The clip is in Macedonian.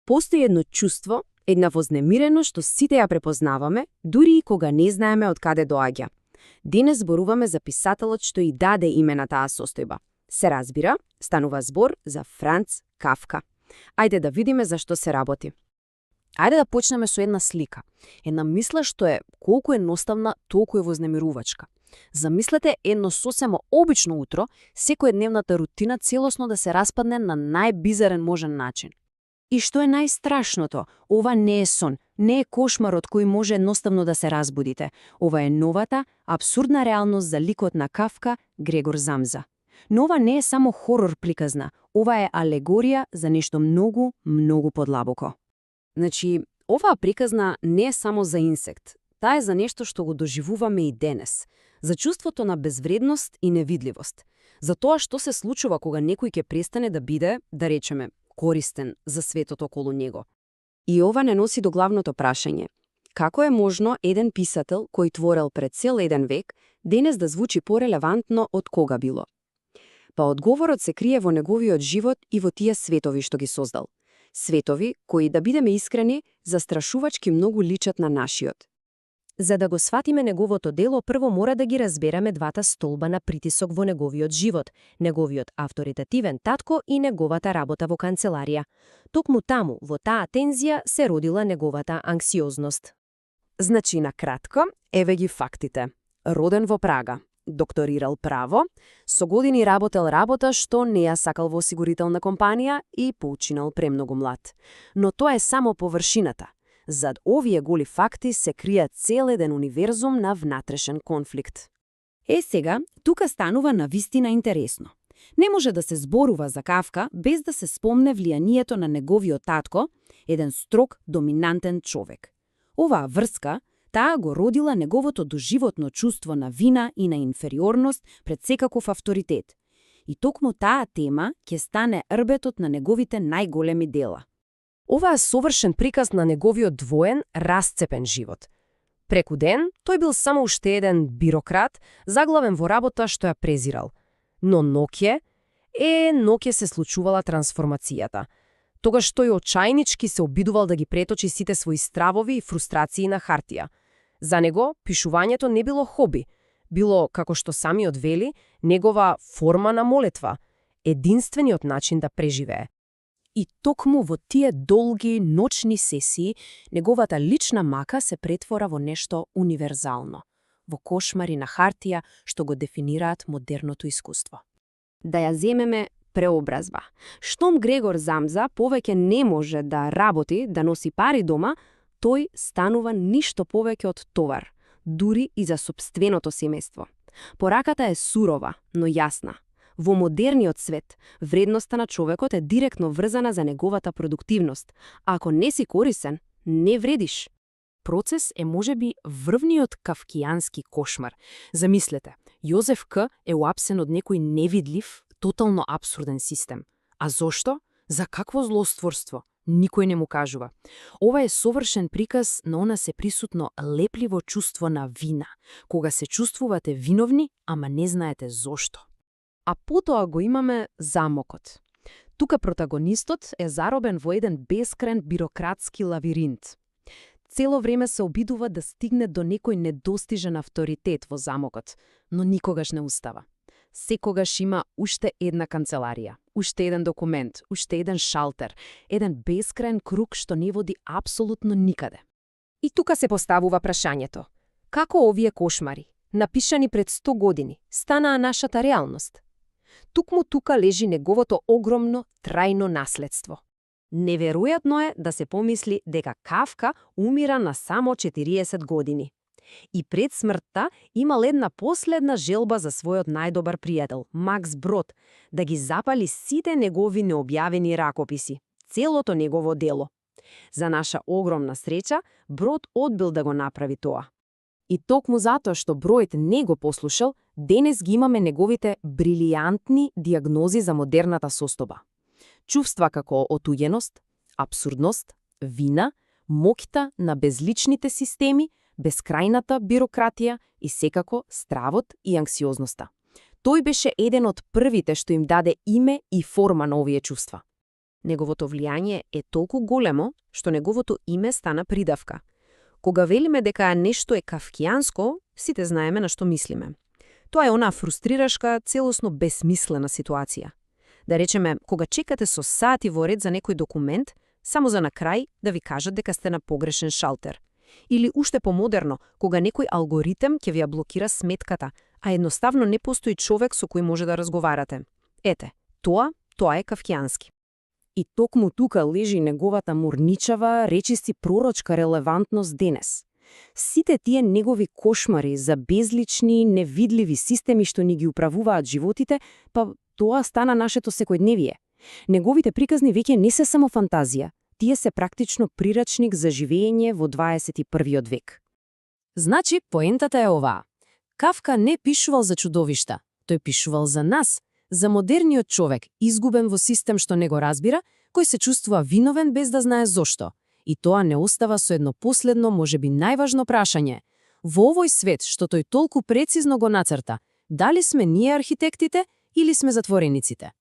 Постои едно чувство, една вознемиреност што сите ја препознаваме, дури и кога не знаеме од каде доаѓа. Денес зборуваме за писателот што и даде име на таа состојба. Се разбира, станува збор за Франц Кафка. Ајде да видиме за што се работи. Ајде да почнеме со една слика. Една мисла што е колку едноставна, толку е вознемирувачка. Замислете едно сосема обично утро, секојдневната рутина целосно да се распадне на најбизарен можен начин. И што е најстрашното, ова не е сон, не е кошмар од кој може едноставно да се разбудите. Ова е новата, абсурдна реалност за ликот на Кафка, Грегор Замза. Но ова не е само хорор приказна, ова е алегорија за нешто многу, многу подлабоко. Значи, оваа приказна не е само за инсект. Таа е за нешто што го доживуваме и денес. За чувството на безвредност и невидливост. За тоа што се случува кога некој ќе престане да биде, да речеме, користен за светот околу него. И ова не носи до главното прашање. Како е можно еден писател, кој творел пред цел еден век, денес да звучи порелевантно од кога било? Па одговорот се крие во неговиот живот и во тие светови што ги создал. Светови кои, да бидеме искрени, застрашувачки многу личат на нашиот. За да го сватиме неговото дело, прво мора да ги разбереме двата столба на притисок во неговиот живот, неговиот авторитативен татко и неговата работа во канцеларија. Токму таму, во таа тензија, се родила неговата анксиозност. Значи, на кратко, еве ги фактите. Роден во Прага, докторирал право, со години работел работа што не ја сакал во осигурителна компанија и поучинал премногу млад. Но тоа е само површината. Зад овие голи факти се крија цел еден универзум на внатрешен конфликт. Сега, тука станува навистина интересно. Не може да се зборува за Кафка без да се спомне влијанието на неговиот татко, еден строг, доминантен човек. Оваа врска, таа го родила неговото доживотно чувство на вина и на инфериорност пред секаков авторитет. И токму таа тема ќе стане рбетот на неговите најголеми дела. Ова е совршен приказ на неговиот двоен, расцепен живот. Преку ден, тој бил само уште еден бирократ, заглавен во работа што ја презирал. Но ноќе се случувала трансформацијата. Тогаш тој очајнички се обидувал да ги преточи сите своји стравови и фрустрации на хартија. За него, пишувањето не било хоби, било, како што самиот вели, негова форма на молитва, единствениот начин да преживее. И токму во тие долги ночни сесии, неговата лична мака се претвора во нешто универзално, во кошмари на хартија што го дефинираат модерното искуство. Да ја земеме преобразба. Штом Грегор Замза повеќе не може да работи, да носи пари дома, тој станува ништо повеќе од товар, дури и за сопственото семејство. Пораката е сурова, но јасна. Во модерниот свет, вредноста на човекот е директно врзана за неговата продуктивност. А ако не си корисен, не вредиш. Процес е можеби врвниот кафкијански кошмар. Замислете, Јозеф К. е уапсен од некој невидлив, тотално абсурден систем. А зошто? За какво злостворство? Никој не му кажува. Ова е совршен приказ на она се присутно лепливо чувство на вина, кога се чувствувате виновни, ама не знаете зошто. А потоа го имаме замокот. Тука протагонистот е заробен во еден бескраен бирократски лавиринт. Цело време се обидува да стигне до некој недостижен авторитет во замокот, но никогаш не устава. Секогаш има уште една канцеларија, уште еден документ, уште еден шалтер, еден бескраен круг што не води апсолутно никаде. И тука се поставува прашањето. Како овие кошмари, напишани пред 100 години, станаа нашата реалност? Тукму тука лежи неговото огромно, трајно наследство. Неверојатно е да се помисли дека Кафка умира на само 40 години. И пред смртта имал една последна желба за својот најдобар пријател, Макс Брод, да ги запали сите негови необјавени ракописи, целото негово дело. За наша огромна среќа, Брод одбил да го направи тоа. И токму затоа што Бројд не го послушал, денес ги имаме неговите брилијантни диагнози за модерната состојба. Чувства како отуѓеност, абсурдност, вина, моќта на безличните системи, бескрајната бирократија и секако стравот и анксиозноста. Тој беше еден од првите што им даде име и форма на овие чувства. Неговото влијание е толку големо, што неговото име стана придавка. Кога велиме дека нешто е кафкијанско, сите знаеме на што мислиме. Тоа е онаа фрустрирашка, целосно бесмислена ситуација. Да речеме, кога чекате со сати во ред за некој документ, само за на крај да ви кажат дека сте на погрешен шалтер. Или уште помодерно, кога некој алгоритем ќе ви ја блокира сметката, а едноставно не постои човек со кој може да разговарате. Ете, тоа е кафкијански. И токму тука лежи неговата морничава, речиси пророчка релевантност денес. Сите тие негови кошмари за безлични, невидливи системи што ни ги управуваат животите, па тоа стана нашето секојдневие. Неговите приказни веќе не се само фантазија, тие се практично прирачник за живење во 21. век. Значи, поентата е оваа. Кафка не пишувал за чудовишта, тој пишувал за нас, за модерниот човек, изгубен во систем што не го разбира, кој се чувствува виновен без да знае зошто. И тоа не остава со едно последно, можеби најважно прашање. Во овој свет што тој толку прецизно го нацрта, дали сме ние архитектите или сме затворениците?